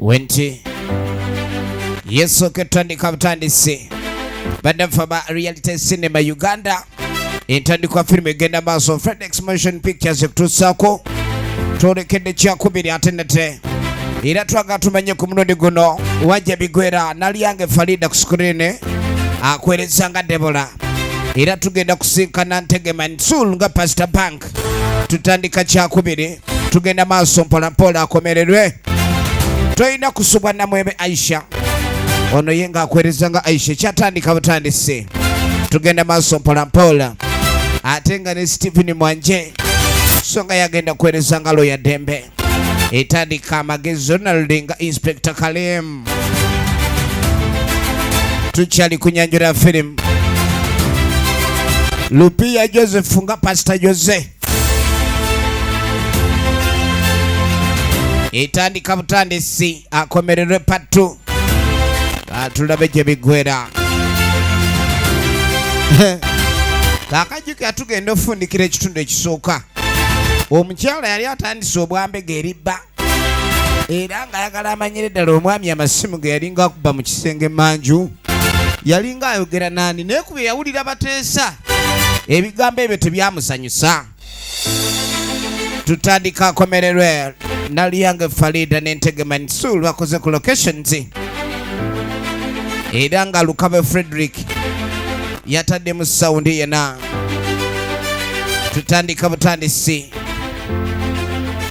Wenti yesooka etandika butandisi bannaffe aba Reality Cinema Uganda. Entandikwa firimu egenda maaso, Fredex Motion Pictures ekutuusaako. Twolekedde kyakubiri ate nate era twagala tumanye ku mulundi guno wajja bigwera. Nalyange Farida ku screen akwereza nga Debola, era tugenda kusinkana Ntege Mansul nga Pastor Bank. Tutandika kyakubiri, tugenda maaso mpolampola akomererwe. Tolina kusubwa. Namwebe Aisha ono ye ng'akwereza nga Aisha. Ekyatandika butandise, tugenda maaso mpolampola, ate nga ne Stephen Mwanje so nga yagenda kuwereza nga Loya Dembe. Etandika amagezi Ronald nga Inspector Kalem. Tukyali kunyanjula firimu. Lupia Joseph nga Pastor Jose. Etandika butandisi, akomererwe patu, tulabe gye biggwera. Kakajjukira tugenda ofundikira ekitundu ekisooka. Omukyala yali atandise obwambega eribba, era ng'ayagala amanyire ddala omwami amasimu ge yalinga akuba mu kisenge manju yalinga ayogera naani, naye ku bye yawulira bateesa ebigambo ebyo tebyamusanyusa. Tutandika akomererwe. Nalyange Farida n'Entege Mansul bakoze ku locations, era nga Lukabe Frederick yataddemu sound yena. Tutandika butandisi,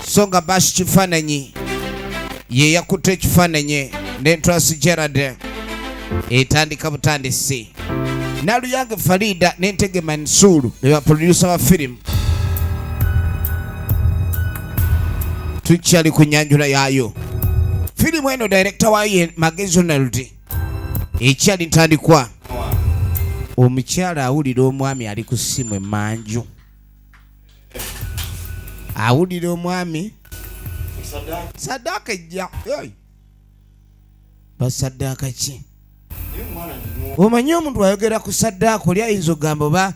so nga Bash kifaananyi ye yakutte ekifaananyi n'Entrance Gerard. Etandika butandisi. Naluyange Farida n'Entege Mansulu be baproducer ba firimu. Tukyali ku nyanjula yaayo. Firimu eno director waayo ye Magezi Ronald. Ekyali ntandikwa, omukyala awulira omwami ali ku ssimu emanju, awulira omwami saddaaka ejja. Hey! Basaddaaka ki? Omanyi omuntu ayogera ku saddaaka oli ayinza okugamba oba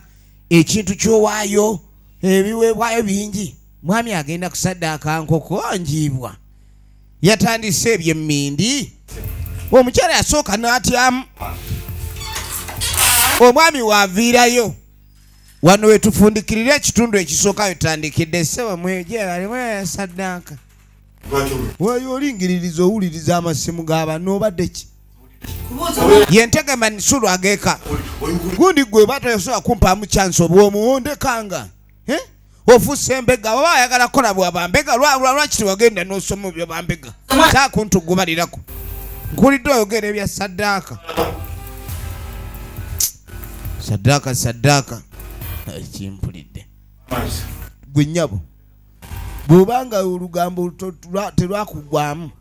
ekintu ky'owaayo, ebiweebwayo bingi. Mwami agenda kusaddaaka nkoko njiibwa, yatandise ebyemmindi. Omukyala yasooka n'atyamu, omwami waaviirayo. Wano wetufundikirira ekitundu ekisooka, wetandikidde. Ssebo, mwejebalimu saddaaka wayo, olingiririza, owuliriza amasimu g'abantu, obadde ki? Yentege Mansulu ageeka gundi gwe batasobola kumpaamu chance obwomuwondekanga. Eh? Ofuuse embega, oba ayagala kukola bwabambega. Lwaki tewagenda n'osoma bya bambega? Taakuntugubalirako, nkuwulidde oyogera ebya saddaaka, saddaaka, saddaaka. Kimpulidde gwe nnyabo, bw'obanga olugambo terwakugwamu,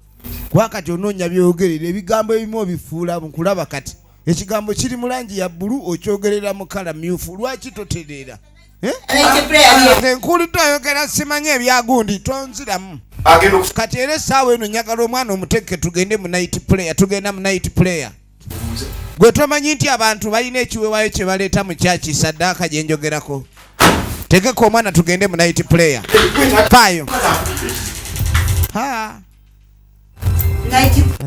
kuba kati onoonya byogerera. Ebigambo ebimu obifuula nkulaba kati ekigambo kiri mu langi ya bbulu, okyogerera mu kala myufu. Lwaki totereera? Eh? Nkuwulidde oyogera simanyi ebyagundi, tonziramu. Kati era essaawa eno njagala omwana omuteeke, tugende mu night prayer. Tugenda mu night prayer. Gwe tomanyi nti abantu balina ekiwewayo kye baleeta mu kyaki, saddaaka gye njogerako. Tegeka omwana tugende mu night prayer. Paayo ha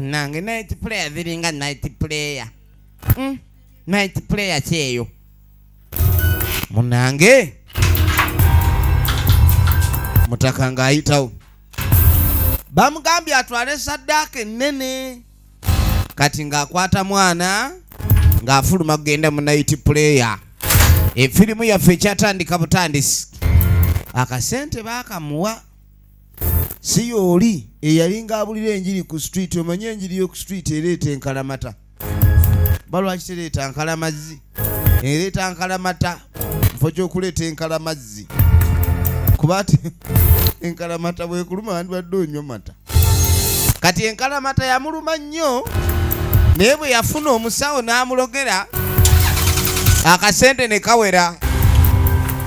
nange night prayer ziringa night prayer. Night prayer kyeyo munange. Mutaka ng'ayitawo bamugambye atwale saddaaka ennene. Kati ng'akwata mwana ng'afuluma kugenda mu night prayer. Efirimu yaffe ekyatandika butandisi. Akasente baakamuwa, si yooli eyalinga abulira enjiri ku street. Omanye enjiri y'oku street ereeta enkalamata. Balwaki tereeta nkalamazzi? Ereeta nkalamata mufo ky'okuleeta enkalamazzi, kuba ati enkalamata bwekuluma wandibadde onywa mata. Kati enkalamata yamuluma nnyo, naye bwe yafuna omusawo n'amulogera akasente ne kawera.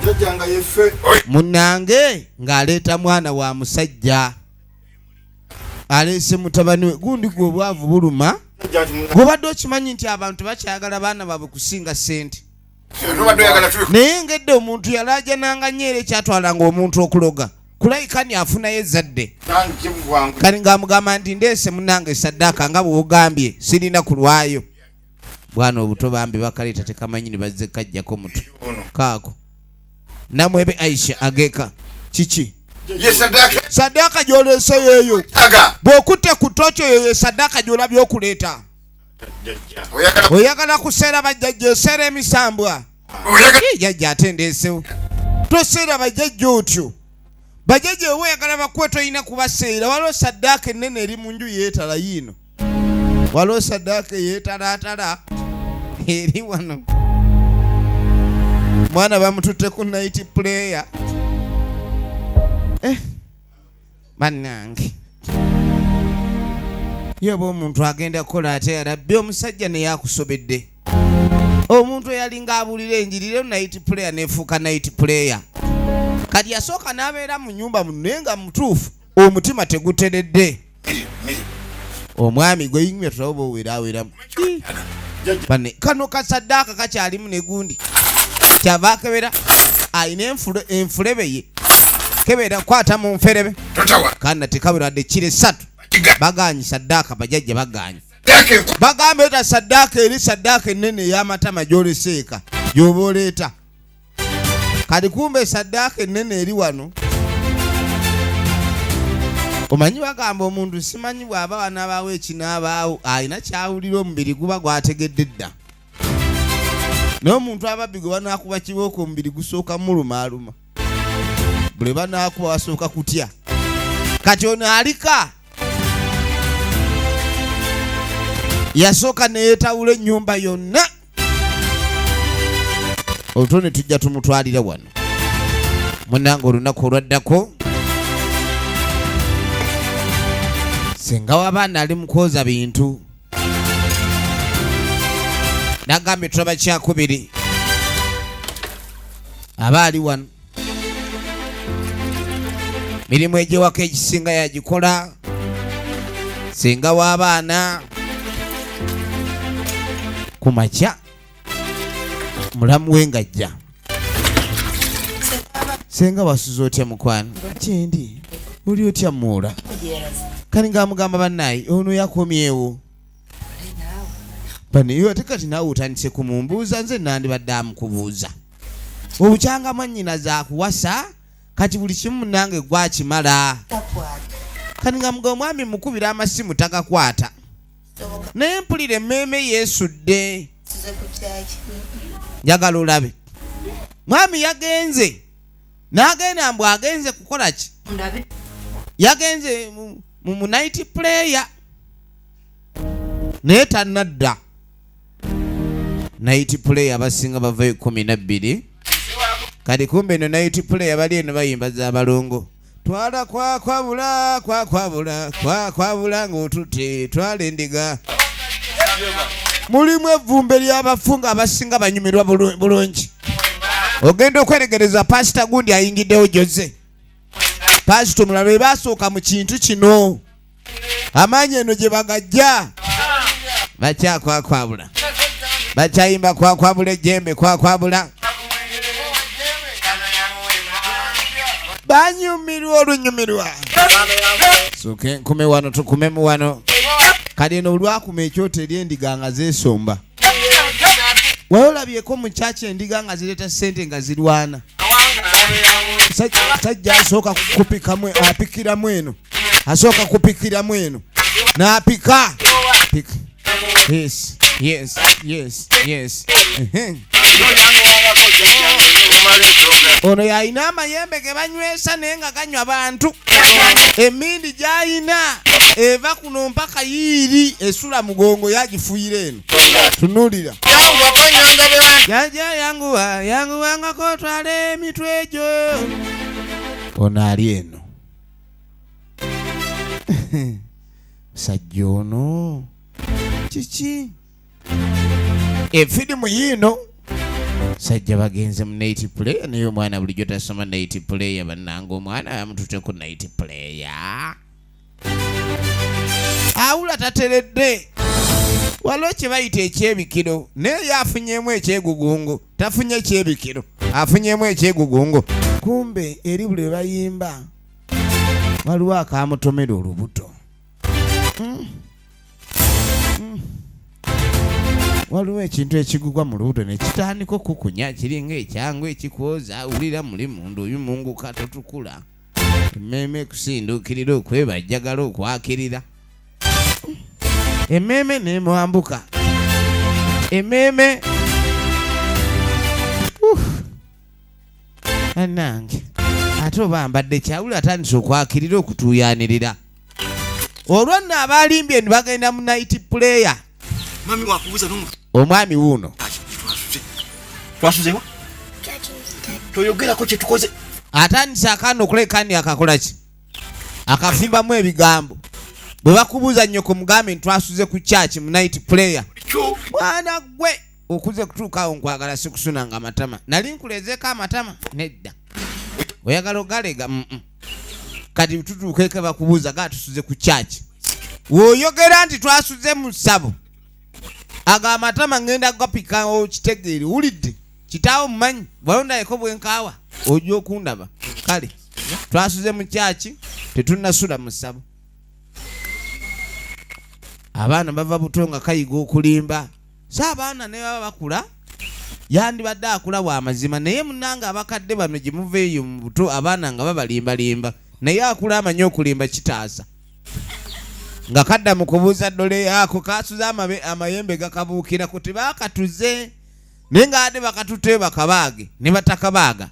Jjajjanga yeffe. Munnange ng'aleeta mwana wa musajja, aleese mutabani we gundi. Gwe obwavu buluma, gwobadde okimanyi nti abantu bakyagala baana baabwe kusinga ssente? Tubadde oyagala Naye ngedde omuntu yalajananga nnyo, era ekyatwalanga omuntu okuloga. Kulaikani afunayo ezzadde. Kati ng'amugamba nti ndeese munnange saddaaka nga bw'ogambye, sirina kulwayo. Bwana obuto bambi bakaleeta tekamanyi ne bazze kajjako mutu kaako. Namwebe Aisha ageka kiki? Saddaaka gy'oleeseyo eyo bw'okutte ku ttooki eyo ye saddaaka gy'olabye okuleeta. Oyagala kuseera bajjajja, oseera emisambwa. Jajja ate ndeesewo. Toseera bajjajja otyo. Bajjajja ewe oyagala bakuwe, tolina kubaseera. Waliwo saddaaka ennene eri mu nju yeetala yiino. Waliwo saddaaka eyeetalaatala eri wano. Mwana bamututte ku night player. Bannange, ye oba omuntu agenda kukola ate yarabbi, omusajja naye akusobedde. Omuntu eyalinga abuulira enjiri leero night player nefuuka night player. Kati yasooka n'abeera mu nyumba muno naye nga mutuufu omutima teguteredde. Omwami gwe yinywe tulabe oba oweraweramu. Bane kano kasaddaaka kakyalimu ne gundi kyava akebera alina enfulebe ye kebera kwata mu nferebe kana tekabera wadde kiro esatu. Baganye saddaaka, bajajja baganye. Bagamba eta saddaaka eri saddaaka ennene ey'amatama gy'oleseeka gy'oba oleeta. Kati kumbe saddaaka ennene eri wano. Omanyi bagamba omuntu simanyi bw'aba wanaabaawo ekinaabaawo alina kyawulira omubiri guba gwategedde dda. Naye omuntu ababbi gwe banaakuba kibooko omubiri gusooka mulumaaluma, buli banaakuba basooka kutya. Kati ono alika yasooka neyeetawula ennyumba yonna. Olutone tujja tumutwalira wano munange. Olunaku olwaddako senga w'abaana ali mu kwoza bintu, nagambye tulaba kyakubiri aba ali wano mirimu egyewaka egisinga yagikola senga w'abaana. Ku makya mulamu we ng'ajja, senga wasuze otya mukwano? Kyendi, oli otya muula? Kati ng'amugamba bannaye ono yakomyewo bano ate kati naawe otandise kumumbuuza, nze nandibadde amukubuuza obukyanga mwannyina zakuwasa. Kati buli kimu munange gwakimala. Kati nga mga omwami mukubira amasimu tagakwata, naye mpulira emmeeme yeesudde, njagala olabe. Mwami yagenze n'agenda mbu agenze kukola ki? Yagenze mu night player naye tannadda. Night player abasinga bavayo 12. Kati kumbe eno night player bali eno bayimba za balongo. Twala kwakwabula kwakwabula kwakwabula ng'otutte twala endiga. Mulimu evvumbe ly'abafu nga abasinga banyumirwa bulungi. Ogenda okweregereza pasita gundi ayingiddewo Jose, pasita omulala be basooka mu kintu kino, amaanyi eno gye bagajja bakyakwakwabula, bakyayimba kwakwabula ejjembe kwakwabula, banyumirwa olunyumirwa. Soke nkume wano, tukumemu wano. Kati eno olwakuma ekyoto eri endiga nga zeesomba. Wali olabyeko mu kyaki endiga nga zireeta ssente nga zirwana? Sajja asooka kupikamu, apikiramu eno, asooka kupikiramu eno n'apika. Pika. Yes. Ono yalina amayembe ge banywesa naye nga ganywa bantu. Emindi gy'ayina eva kuno mpaka yiiri esula mugongo, yagifuyira eno. Tunuulira jajja, yanguwa yanguwangako otwala emitwe egyo. Ono ali eno sajja ono kiki efirimu yiino. Sajja bagenze mu night player naye omwana bulijjo tasoma night player. Bannanga omwana amutute ku night player awula tateredde. Waliwo kye bayita ekyebikiro naye ye afunyemu ekyegugungo, tafunye ekyebikiro, afunyemu ekyegugungo. Kumbe eri buli lwe bayimba. Waliwo akamutomera olubuto. Waliwo ekintu ekigugwa mu lubuto ne kitandika okukunya, kiringa ekyangu ekikwoza, awulira muli munda obimunguka totukula. Emmeeme ekusinduukirira okwebajjagala okwakirira. Emmeeme n'emwambuka. Emmeeme. Anange ate oba mbadde kyawula atandise okwakirira okutuuyanirira. Olwo nno abaalimbye ne bagenda mu night prayer. Mami wakubuza n'omuntu. Omwami wuuno. Twasuzewa? Toyogerako kye tukoze. Atandise akaana okuleka ni akakola ki? Akafumbamu ebigambo. Bwe bakubuuza nnyoko mugambe nti twasuze ku church mu night prayer. Mwana gwe okuze kutuuka awo nkwagala sikusunanga amatama. Nali nkulezeeko amatama? Nedda. Oyagala ogalega? Kati tutuukeeko bakubuuza ga tusuze ku church. W'oyogera nti twasuze mu ssabo. Ago amatama ngenda gapika okitegeere, wulidde? Kitaawo mumanyi, walondayeko bwenkaawa ojja okundaba. Kale twasuze mu church, tetunnasula mu ssabo. Abaana bava buto nga kayiga okulimba. So abaana ne baba bakula, yandibadde akula wa mazima, naye munnange abakadde bano gye muva eyo mu buto abaana nga babalimbalimba, naye akula amanyi okulimba kitaasa. Nga kadda mu kubuuza ddole ako kasuze amayembe gakabuukirako, tebakatuze naye nga ate bakatutte bakabaage ne batakabaaga.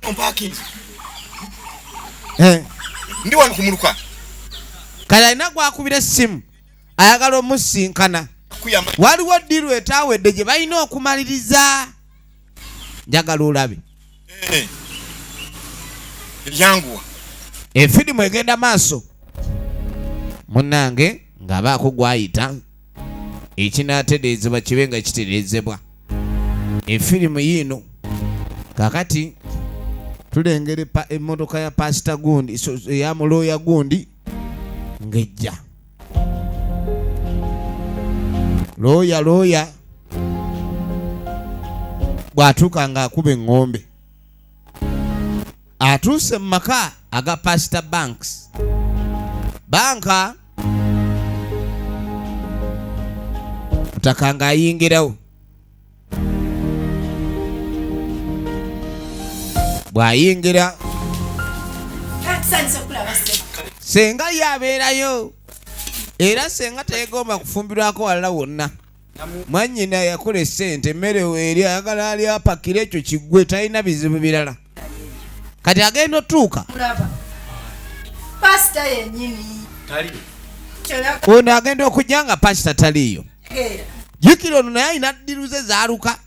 Ndi wano kumuluka. Kale alina gwakubira essimu ayagala omusinkana. Waliwo ddiru etaawedde gye balina okumaliriza. Njagala olabe. Yanguwa. Efirimu egenda maaso. Munnange ng'abaako gw'ayita ekinaatereezebwa kibe nga kitereezebwa. Efirimu yiino. Kaakati tulengera emmotoka ya pasita gundi, so, eya mulooya gundi ng'ejja. Looya, looya bw'atuuka ng'akuba eŋŋombe. Atuuse mu maka aga Pastor Banks. Banka mutaka ng'ayingirawo. Bw'ayingira senga ye abeerayo, era senga teyegomba kufumbirwako walala wonna. Mwannyina yakola essente, emmere weeri, ayagala ali apakire ekyo kiggwe, talina bizibu birala. Kati agenda otuuka. Pasita yennyini. Ono agenda okujja nga pasita taliiyo. Jjukira ono naye alina ddiru ze zaaluka.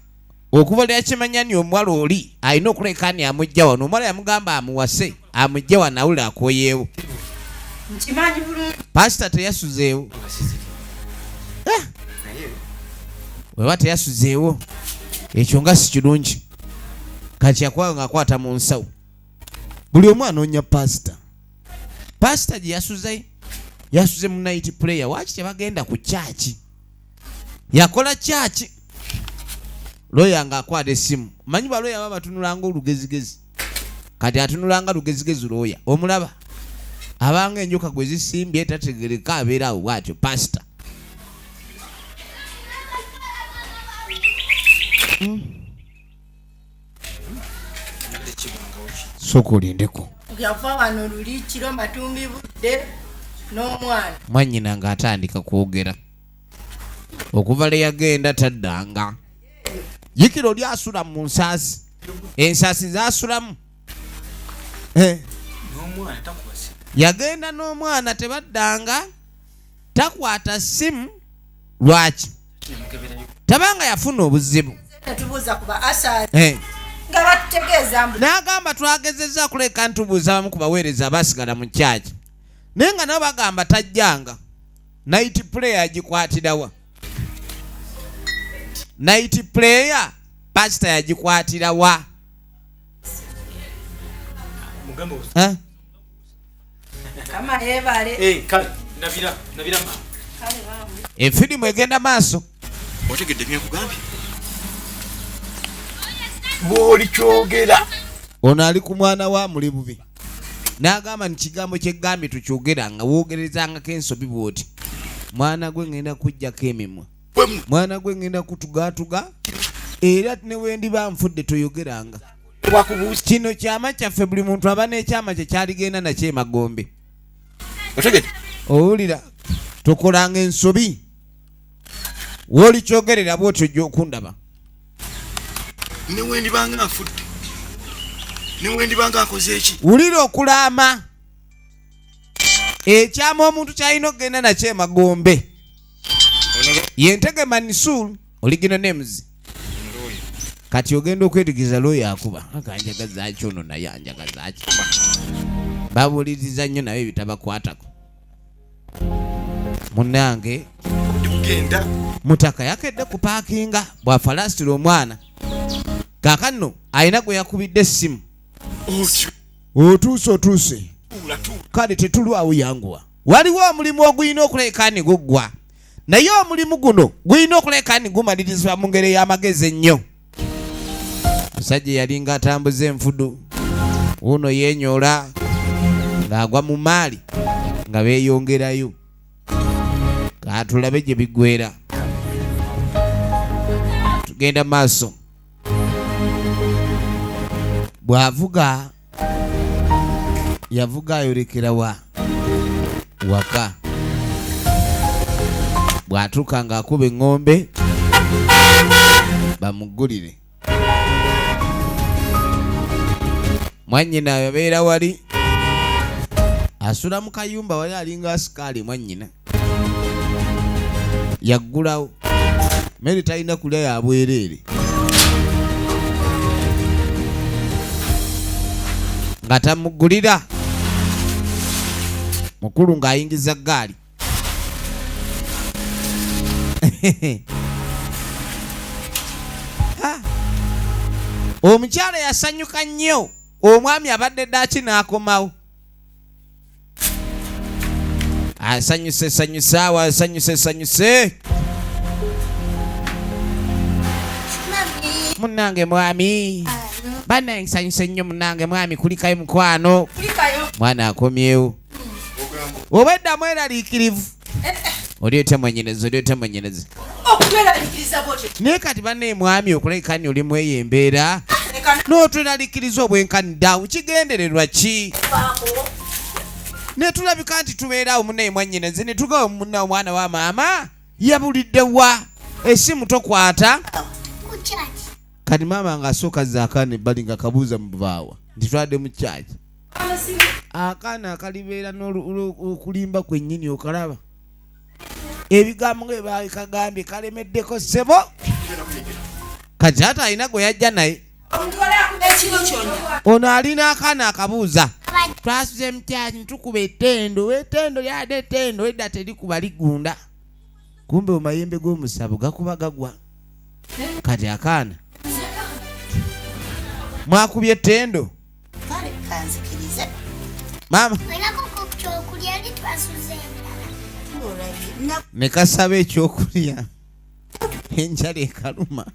Okuva lwe yakimanya ni omuwala oli alina okuleka ni amujja wano. Omuwala yamugamba amuwase, amujje wano awulire akooyeewo. Nkimanyi bulungi. Pasita teyasuzeewo. Weba teyasuzeewo, ekyo nga si kirungi. Kati yakuba ng'akwata mu nsawo. Buli omu anoonya pasita. Pasita gye yasuze, yasuze mu night prayer. Waaki tebagenda ku church? Yakola church. Lawyer ng'akwata essimu. Manyi ba lawyer baba batunulanga olugezigezi. Kati atunulanga lugezigezi lawyer. Omulaba? Abanga enjoka gwe zisimbye tategereka, abeera awo bw'atyo pasita. Sooka olindeko. Yava wano luli kiro matumbi budde n'omwana. Mwannyina ng'atandika kwogera. Okuva lwe yagenda taddanga. Jjukira oli asula mu nsaasi. Ensaasi z'asulamu. Yagenda n'omwana tebaddanga, takwata ssimu. Lwaki? Tabanga yafuna obuzibu. Netubuuza ku ba asas. Nga batutegeeza mbu. N'agamba twagezezza kuleka ntubuuza abamu ku baweereza abaasigala mu church. Naye nga nabo bagamba tajjanga. Night prayer agikwatirawa? Night prayer pastor yagikwatirawa? Kama yebale. Kale, nabira, nabira ma. Kale bambi. Efirimu egenda maaso. Otegedde bye nkugambye? Bw'olikyogera. Ono ali ku mwana wa muli bubi. N'agamba nti kigambo kyegambye tukyogera nga woogerezangako ensobi bw'oti. Mwana gwe ngenda kujjako emimwa. Mwana gwe ngenda kutugaatuga era ne wendiba nfudde toyogeranga. Kino kyama kyaffe, buli muntu aba n'ekyama kye kyaligenda nakyo emagombe. Owulira, tokolanga ensobi, w'olikyogerera bw'otyo ojja okundaba. Newendibanga nfudde, newendibanga nkoze eki. Wulira okulaama, ekyama omuntu kyalina okugenda nakyo emagombe. Yentege Manisul original names. Kati ogenda okwetegereza looya akuba akanjagazaki ono, naye anjagazaki, babuuliriza nnyo naye bitabakwatako. Munnange genda. Mutaka yakedde ku paakinga bw'afalasitira omwana. Kaakano alina gwe yakubidde essimu. Otyo. Otuuse, otuuse. Tuula, tuula. Kale tetulwawo, yanguwa, waliwo omulimu ogulina okuleka ni guggwa, naye omulimu guno gulina okuleka ni gumalirizibwa mu ngeri ey'amagezi ennyo. Musajja yalinga atambuza enfudu wuno yeenyoola ng'agwa mu maali nga beeyongerayo. Katulabe gye biggwera. Tugenda maaso. Bw'avuga yavuga ayolekera wa waka. Bw'atuuka ng'akuba eŋŋombe bamuggulire. Mwannyina abeera wali asula mu kayumba wali alinga asikaali. Mwannyina yaggulawo, mmere talina kulya ya bwereere nga tamuggulira. Mukulu ng'ayingiza ggaali. Ha! Omukyala yasanyuka nnyo, omwami abadde ddaaki n'akomawo asanyuse sanyuse awo, asanyuse sanyuse. Munnange mwami, bannange nsanyuse nnyo. Munnange mwami, kulikayo mukwano. Kulikayo. Mwana akomyewo, obwedda mweraliikirivu. Oli otya mwenyerezi? Oli otya mwenyerezi? Okutweraliikiriza bwotyo. Naye kati bannaye mwami, okulabika ni oli mweyo embeera Leka. n'otweraliikiriza obwenkanidde kigendererwa ki? Nafaako. Ne tulabika nti tubeeraawo munnaye mwannyinaze, ne tugawa munna omwana wa maama yabulidde wa, essimu tokwata. Kati maama ng'asooka azza akaana ebbali nga kabuuza mubaawa nti twadde mu kyaki. Akaana akalibeera n'okulimba kwennyini, okalaba ebigambo nga bye kagambye kalemeddeko ssebo. Kati ate alina gwe yajja naye. Omuntu wali akuba ekiro kyonna. Ono alina akaana akabuuza, twasuze mukyaki, tukuba ettendo, ettendo lyadde, ettendo edda terikuba ligunda, kumbe omayembe g'omusabo gakuba gagwa. Kati akaana, mwakubye ettendo. Kale kanzikirize. Maama. Olako ku kyokulya li twasuze endala. Olabye. Ne kasaba ekyokulya, enjala ekaluma,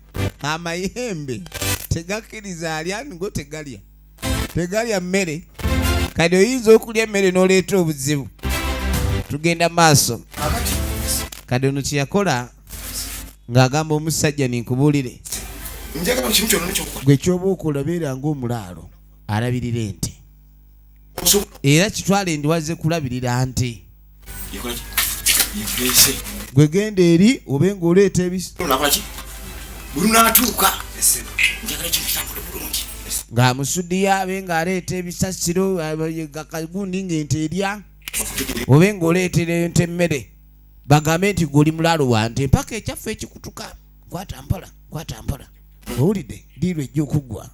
amayembe tegakkiriza alya ngo tegalya, tegalya mmere. Kati oyinza okulya emmere n'oleeta obuzibu. Tugenda maaso. Kati ono kyeyakola ng'agamba omusajja, ninkubuulire. Njagala kimu kyonna kyokukola. Gwe kyoba okola, beera ng'omulaalo alabirira ente. Osobola. Era kitwale endiwaze kulabirira nte. Yekola ki? Yekuleese. Gwe genda eri obe ng'oleeta ebisi. Nakola ki? Bwe lunaatuuka njagala ekintu kitambule bulungi. Ng'amusudiya abe ng'aleeta ebisasiro kagundi ng'ente erya, obe ng'oleetera ente emmere, bagambe nti gwe oli mulaalo wa nte mpaka ekyaffe ekikutuka. Kwata mpola, kwata mpola. Owulidde diirwa ejja okuggwa.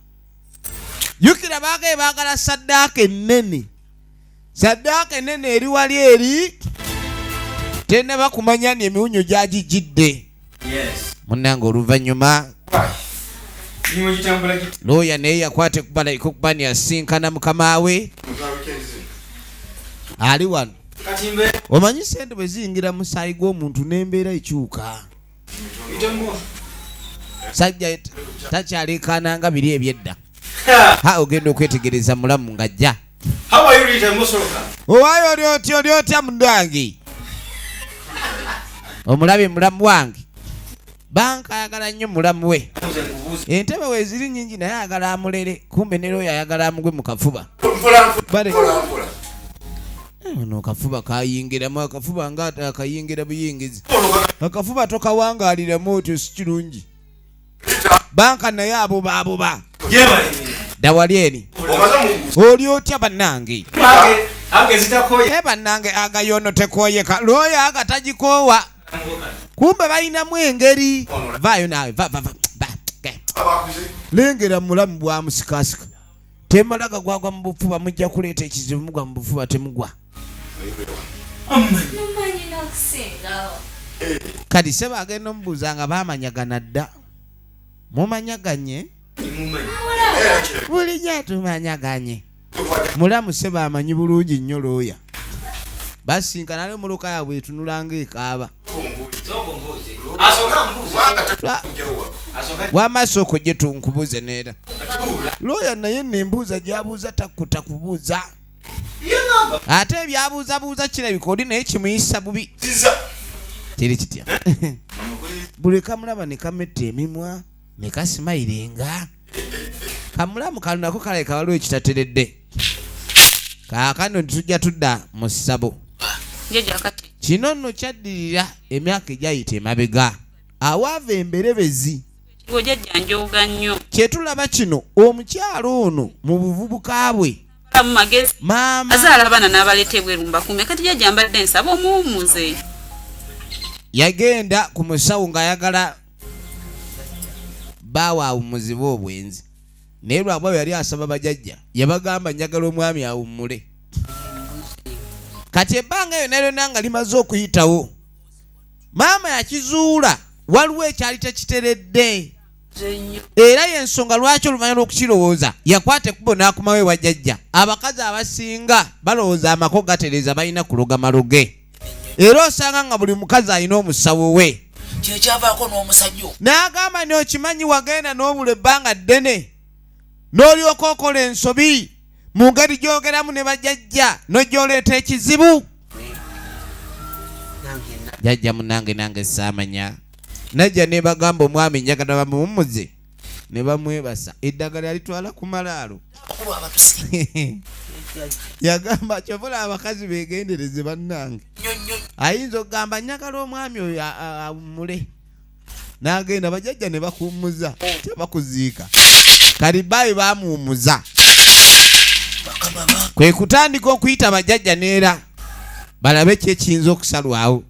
Jjukira baagaye baagala saddaaka ennene, saddaaka ennene eri wali eri tennaba kumanya ni emiwunyo gyagijjidde. Munnange, oluvannyuma Emirimu gitambula giti? Looya naye yakwata ekubalayika okuba niyasinkana mukama we ali wano. Kati mbe Omanyi sente bwe ziyingira musaayi gw'omuntu n'embeera ekyuka. Bitemu. Sajja takyaleekaananga biri ebyedda. Ha, ogenda okwetegereza mulamu ng'ajja. How are you, Rita Musoroka? Owaayo oli otya, oli otya mundange? Omulabi mulamu wange. Banka ayagala nnyo mulamu we. Entebe weeziri nnyingi naye ayagala amulere, kumbe ne looya ayagala amugwe mu kafuba. Bale. Ono kafuba kayingiramu, akafuba nga akayingira buyingizi. Akafuba tokawangaaliramu otyo, si kirungi. Banka naye abuba abuba. Dawali eri. Oli otya bannange? E bannange agayono tekooyeka, looya aga tagikoowa. Kumbe balinamu engeri. Vaayo naawe, va va va. Va. Ge. Lengera mulamu bwamusikasika. Temala gagwagwa mu bufuba, mujja kuleeta ekizibu, mugwa mu bufuba temugwa. Mumanyi n'okusingawo. Kati sebo agenda omubuuza nga baamanyagana dda. Mumanyaganye? Bulijjo tumanyaganye. Mulamu sebo amanyi bulungi nnyo looya. Basinkana ne muluka yaabwe etunula ng'ekaaba. Wamma sooka ojje tunkubuze neera. Looya naye nno embuuza gy'abuuza takkuta kubuuza. Ate ebyabuuzabuuza kirabika oli naye kimuyisa bubi. Kiri kitya? Buli kamulaba ne kametta emimwa ne kasimayiringa. Kamulamu kano nako kalabika waliwo ekitateredde. Kaakano tujja tudda mu ssabo. Kino nno kyaddirira emyaka egyayita emabega awaava emberebezi. Kye tulaba kino, omukyala ono mu buvubuka bwe maama azaala abaana n'abaleeta ebweru mbakuume. Kati jjajja mbadde nsaba omuwummuze. Yagenda ku musawo ng'ayagala bbaawe awummuzibwe obwenzi, naye lwakuba bwe yali asaba bajajja yabagamba njagala omwami awummule. Kati ebbanga yonna lyonna nga limaze okuyitawo, maama yakizuula waliwo ekyali tekiteredde, era y'ensonga lwaki oluvannyuma lw'okukirowooza yakwata ekkubo n'akomawo ewa jjajja. Abakazi abasinga balowooza amako gatereeza balina kuloga maloge, era osanga nga buli mukazi alina omusawo we. Kyekyavaako n'omusajja. N'agamba nti okimanyi wagenda n'obula ebbanga ddene n'olyoka okola ensobi mu ngeri gy'ogeramu ne bajjajja n'ojja oleeta ekizibu. Jjajja munnange nange saamanya, najja ne bagamba omwami njagala bamuwummuze ne bamwebasa, eddagala yalitwala ku malaalo. Yagamba kyova olaba abakazi beegendereze bannange, ayinza okugamba njagala omwami oyo awummule, n'agenda bajjajja ne bakuwummuza tebakuziika. Kati bbaawe baamuwummuza, kwe kutandika okuyita bajjajja neera balabe ki ekiyinza okusalwawo.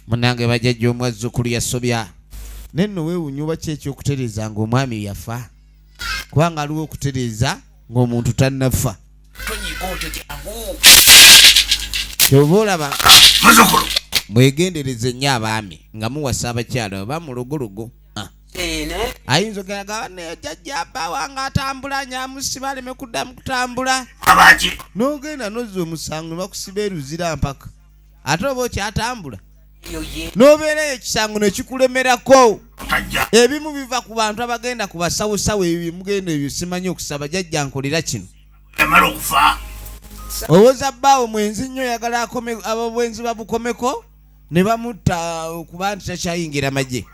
Munnange bajjajja omwazzukulu yasobya, naye nno weewuunya oba ki ekyokutereeza ng'omwami yafa, kubanga aliwo okutereeza ng'omuntu tannafa. Kyova olaba mwegendereze nnyo abaami nga muwasa abakyala oba mulogologo. Ayinza okugenda gamba naye jjajja bba wange atambula nyamusiba aleme kuddamu kutambula. N'ogenda n'ozza omusango ne bakusiba eruzira mpaka ate oba okyatambula n'obeera eyo ekisango ne kikulemerako. Ebimu biva ku bantu abagenda ku basawosawo, ebyo mugenda ebyo simanyi okusaba jjajja nkolera kino. Owoza bbaawo mwenzi nnyo, oyagala akome abobwenzi babukomeko ne bamutta okuba nti takyayingira magye.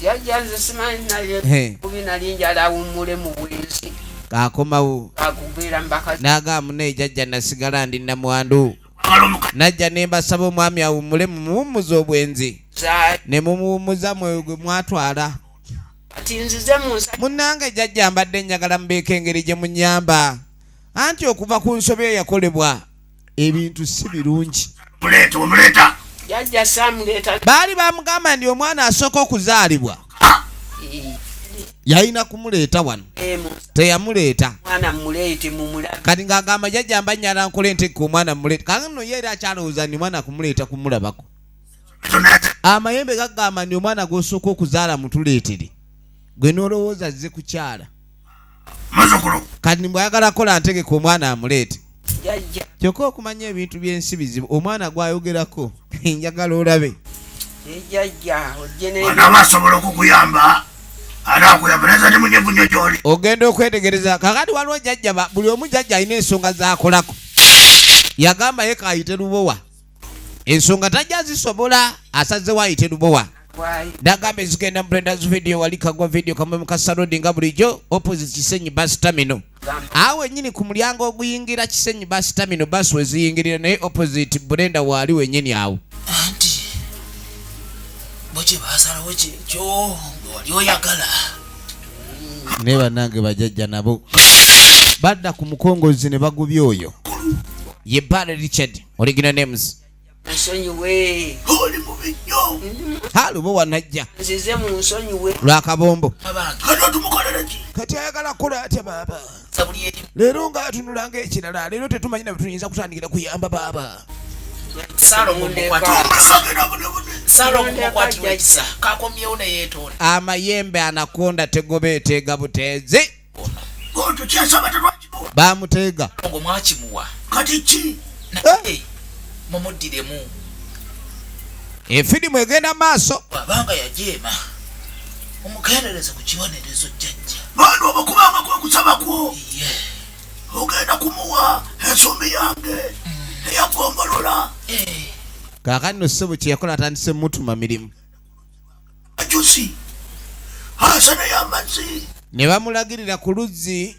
Jjajja nze simanyi naye bubi nali njala awummule mu bwenzi. Akomawo akubeera mu bakazi. N'agamba munnaye jjajja nasigala ndi nnamwandu, najja ne mbasaba omwami awummule mumuwummuze obwenzi, ne mumuwummuza mwoyo gwe mwatwala. Kati nzize mu nsa. Munnange jjajja mbadde njagala mubeeko engeri gye munnyamba, anti okuva ku nsobi eyakolebwa ebintu si birungi. Jjajja saamuleeta. Baali bamugamba nti omwana asooka okuzaalibwa yalina kumuleeta wano, teyamuleeta. Mwana muleete mumulabe. Kati ng'agamba jjajja mba nnyala nkole nteeka omwana muleete. Kati nno ye era akyalowooza nti omwana kumuleeta kumulabako. Amayembe gagamba nti omwana gw'osooka okuzaala mutuleetere, gwe n'olowooza azze kukyala. Kati bw'ayagala kukola ntegeka omwana amuleete. Kyokka okumanya ebintu by'ensi bizibu, omwana gw'ayogerako njagala olabe. Jjajja ojje ne Bano abasobola okukuyamba. Ogenda okwetegereza kakati waliwo jjajja buli omu jjajja alina ensonga z'akolako. Yagamba ye kaayite Lubowa, ensonga tajja zisobola, asazewo ayite Lubowa. Nagamba ezigenda mu Brenda's Video, wali Kagwa Video kamwe mu Kasarodi nga bulijjo opposite Kisenyi bus terminal, awo wennyini ku mulyango oguyingira Kisenyi bus terminal, bus we ziyingirira, naye opposite Brenda waali wennyini awo. Anti bo kye baasalawo kyekyo gwe wali oyagala. Naye bannange bajjajja nabo badda ku mukongozi ne bagubya oyo ye Barry Richard, original names. Nsonyiwe. Oli mubi nnyo. Halubo wanajja. Nzize mu nsonyiwe. Lwakabombo. Abange. Kati otumukolera ki? Kati ayagala kukola atya baaba? Sabuli eri. Leero ng'atunula ng'ekirala, leero tetumanyi na bwe tuyinza kutandikira kuyamba baaba. Saalongo Agenda bunebune. Saalongo mukwatirwa ekisa kakomyewo ne yeetonda. Amayembe anakonda tegoba eteega buteezi. Oto kyasaba tetwakimuwa. Bamuteega. Ngo mwakimuwa. Kati ki? Naye mumuddiremu. Efirimu egenda maaso. Bw'abanga yajeema omukendereze ku kibonerezo jjajja. Bantu abakubanga kwe kusaba kwo. Ye. Ogenda kumuwa ensumbi yange eyagombolola. Kaakati nno ssebo kye yakola atandise mutuma mirimu. Ajusi asana y'amazzi. Ne bamulagirira ku luzzi.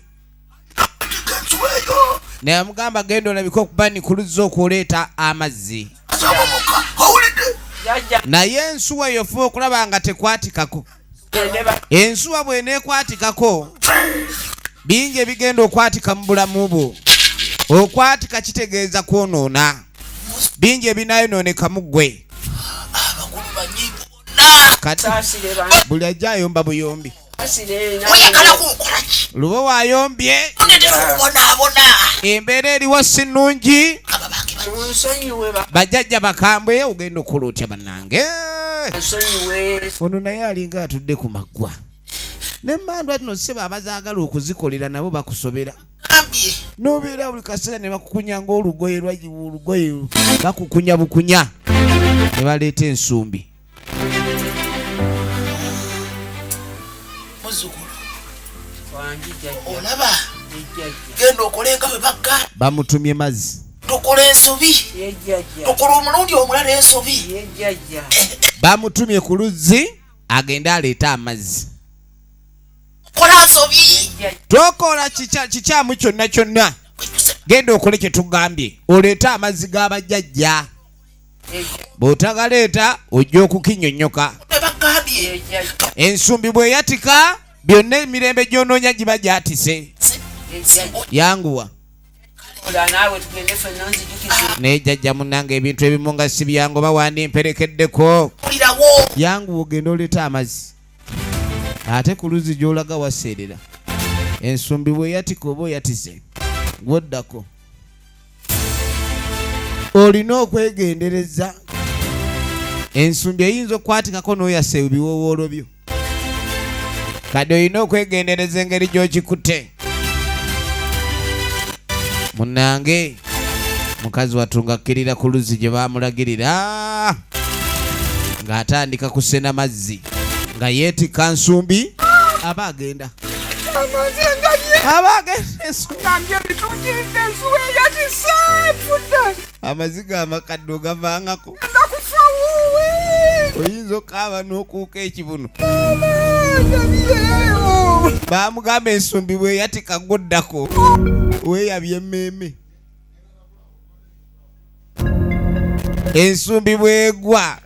Atika ensuwa eyo. Ne bamugamba genda olabike okuba ni ku luzzi okwoleeta amazzi. Asabamuka, owulidde? Jjajja. Naye ensuwa eyo fuba okulaba nga tekwatikako. Ensuwa bw'eneekwatikako, bingi ebigenda okwatika mu bulamu bwo. Okwatika kitegeeza kwonoona. Bingi ebinaayonooneka mu ggwe. Abakulu banyiivu bonna. Kati Saasire ba- buli ajja ayomba buyombi. Saasire na- Oyagala kunkola ki? Lubo wayombye. Ondeetera okubonaabona. Embeera eriwo si nnungi. Aba bange ba- Munsonyiwe ba- Bajjajja bakambwe, ogenda okukola otya bannange? Nsonyiwe. Ono naye alinga atudde ku maggwa. N'emmandwa zino ssebo abazaagala okuzikolera nabo bakusobera. Gambye. N'obeera buli kaseera ne bakukunya ng'olugoye lwa olugoye bakukunya bukunya. Ne baleeta ensumbi. Muzzukulu. Wangi jjajja. Olaba? Jjajja. Genda okole nga bwe bagga. Bamutumye mazzi. Tukola ensobi. Ye jjajja. Tukola omulundi omulala ensobi. Ye jjajja. Bamutumye ku luzzi agende aleete amazzi. Kola nsobi. Tokola kikyamu kyonna kyonna. Genda okole kye tugambye. Oleete amazzi g'abajjajja. Bw'otagaleeta ojja okukinyonnyoka. Bwe bagambye. Ensumbi bw'eyatika byonna emirembe gy'onoonya giba gyatise. Yanguwa. Kola naawe tugende ffenna nzijukize. Naye jjajja munnange ebintu ebimu nga si byangu oba wandimperekeddeko. Mpulirawo. Yanguwa ogende oleete amazzi. Ate ku luzzi gy'olaga waseerera. Ensumbi bw'eyatika oba oyatise, gw'oddako. Olina okwegendereza. Ensumbi eyinza okukwatikako n'oyasa ebiwoowoolo byo. Kati olina okwegendereza engeri gy'okikutte. Munnange, mukazi wattu ng'akkirira ku luzzi gye baamulagirira. Ng'atandika kusena mazzi. Nga yeetikka nsumbi, aba agenda. Aba agenda ensumbi. Amaziga amakadde ogavangako. Oyinza okukaaba n'okuuka ekibuno. Baamugamba ensumbi bw'eyatika gwoddako weeyabye emmeeme. Ensumbi bw'egwa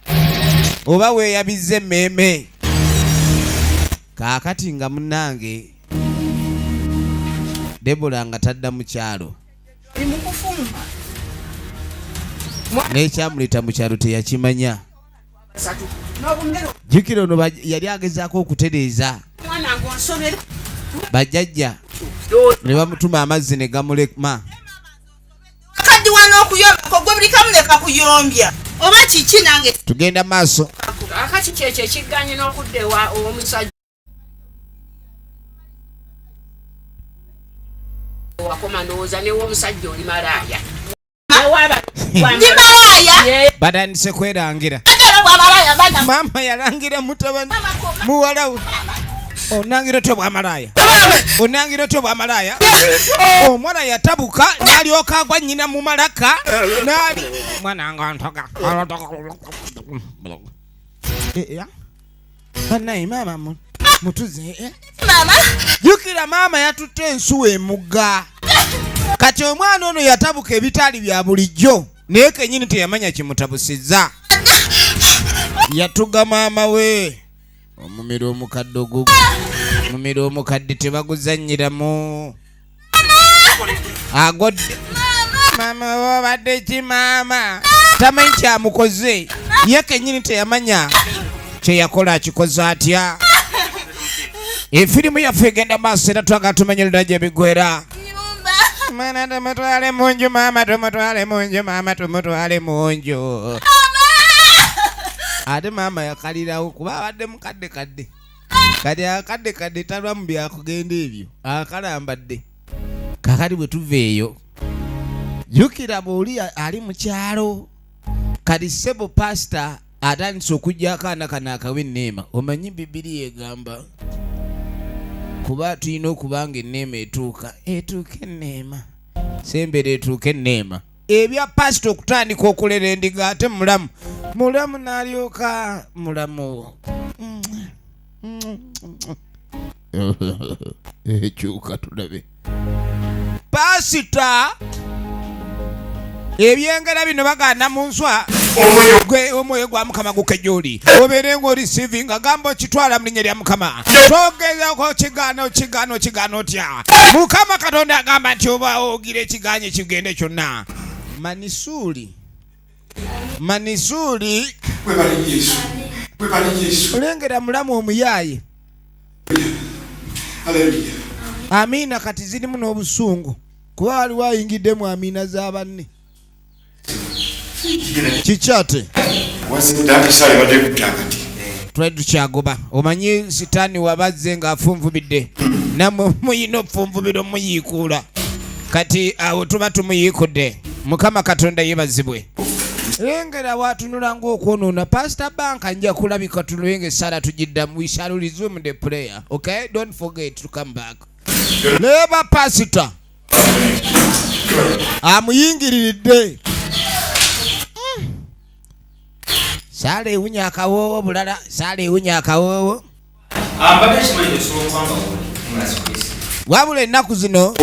oba weeyabizza emmeeme. Kaakati nga munnange Debora nga tadda mu kyalo. N'ekyamuleeta mu kyalo teyakimanya. Jjukira ono yali agezaako okutereeza. Bajjajja ne bamutuma amazzi ne gamulema. Kaddi wano okuyombako gwe buli kamuleka kuyombya. Oba kiki nange? Tugenda maaso. Kaakati kyekyo ekiganye n'okudda ewa omusajja. Wakoma ndowooza n'ew'omusajja oli malaaya. Ndi malaaya? Batandise kwerangira. Ate era bw'amalaaya bana. Maama yalangira mutabani muwala we. Onangira otya obwamalaaya? Onangira otya obwamalaaya? Omwana yatabuka n'alyoka agwa nnyina mu malaka n'ali mwana nga ntoga. Bannaye maama mutuze. Maama. Jjukira maama yatutte ensuwa emugga. Kati omwana ono yatabuka ebitaali bya bulijjo naye kennyini teyamanya kimutabusizza. Yatuga maama we. Omumiro omukadde ogugu. Omumiro omukadde tebaguzannyiramu. Agodde. Maama obadde ki maama? Tamanyi kyamukoze. Ye kennyini teyamanya kye yakola akikoze atya. Efirimu yaffe egenda maaso era twagala tumanye ludda gye biggwera. Mwana tumutwale mu nju maama tumutwale mu nju maama tumutwale mu nju. Ate maama yakalirawo kuba abadde mukadde kadde. Kati akadde kadde talwa mu byakugenda ebyo akalambadde. Kakati bwe tuva eyo jjukira bw'oli ali mu kyalo kati ssebo pasita atandise okujja akaana kano akawa enneema. Omanyi Bibiriya egamba kuba tulina okuba nga enneema etuuka etuuka enneema sembera etuuka enneema. Ebya pasita okutandika okulera endiga ate mulamu mulamu n'alyoka mulamu ekyuka tulabe pasita ebyengera bino baganda mu nswa gwe omwoyo gwa Mukama guke gy'oli obeere ng'orisiivinga gamba okitwala mu linnya lya Mukama togezako okigaana okigaana okigaana otya. Mukama Katonda agamba nti oba ogira ekiganye kigende kyonna. Manisuuli Manisuuli olengera mulamu omuyaaye. Amiina kati zirimu n'obusungu kuba waliwo ayingiddemu amiina za banne. Kikyate twali tukyagoba. Omanyi sitaani wabazze ng'afunvubidde nammwe muyina okufunvubira omuyiikuula. Kati awo tuba tumuyiikudde. Mukama Katonda yeebazibwe. Lengera watunula ng'okwonoona. Pastor Banka nja kulabika tulenge essaala tugiddamu. We shall resume the prayer. Okay? Don't forget to come back. Leba pastor amuyingiriridde. Saala ewunya akawoowo bulala. Saala ewunya akawoowo. Wabula ennaku zino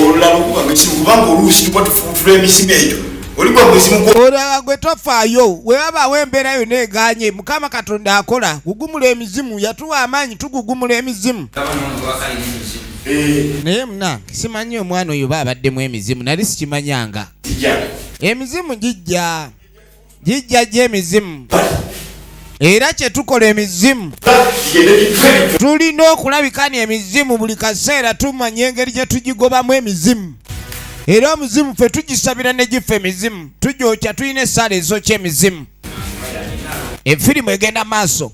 olaba gwe tofaayo wewabaawo embeera yonna eganye. Mukama Katonda akola gugumula emizimu yatuwa amaanyi tugugumula emizimu. Naye munange simanyi omwana oyo baabaddemu emizimu nali sikimanyanga. Emizimu gijja gijja gy'emizimu era kye tukola emizimu tulina okulabika ni emizimu buli kaseera tumanya engeri gye tugigobamu emizimu. Era omuzimu ffe tugisabira ne gifa emizimu tugyokya tulina essaala ezokya emizimu. Efirimu egenda maaso.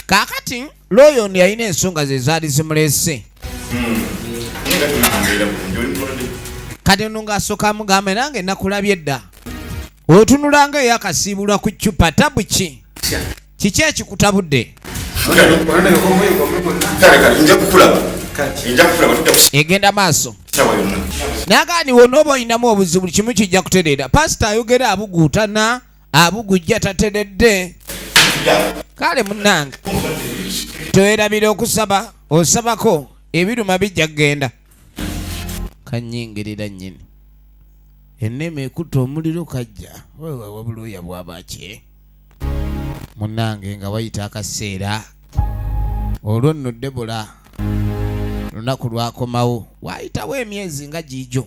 Kaakati looyo ono yalina ensonga ze zaali zimuleese. Kati ono ng'asooka amugamba nange nakulabye dda. Otunulanga eyakasiibulwa ku ccupa tabu ki? Kiki ekikutabudde? Egenda maaso. Nagaani wonooba olinamu obuzibu kimu kijja kutereera. Pasita ayogera abuguutana abugujja tateredde. Kale munnange towerabira okusaba osabako ebiruma bijja kugenda. Kanyingirira nnyini. Enneme ekutta omuliro kajja. Wewe wabula bwaba ki? Munnange nga wayita akaseera olwo nno Debola lunaku lwakomawo waayitawo emyezi nga giijo.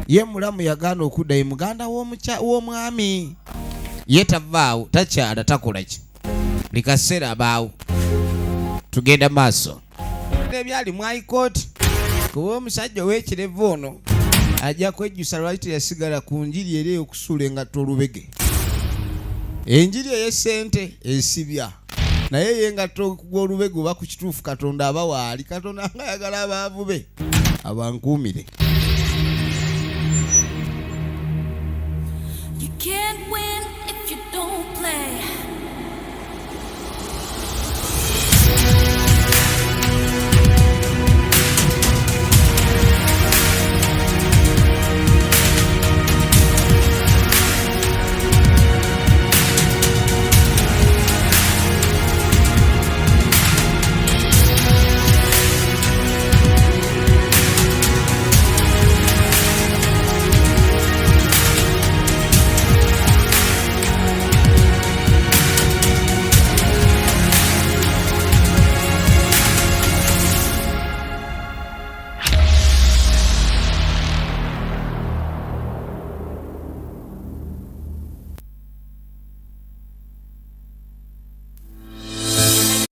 Ye mulamu yagaana okudda ye muganda w'omwami. Ye tavaawo takyala takola ki. Buli kaseera abaawo. Tugenda maaso. Ebyali mu High Court kuba omusajja ow'ekirevu ono ajja kwejjusa lwaki teyasigala ku njiri eri ey'okusuula engatto olubege. Enjiri ey'essente esibya naye ey'engatto okugwa olubege oba ku kituufu Katonda aba waali. Katonda ng'ayagala abaavu be abankuumire. You can't win if you don't play.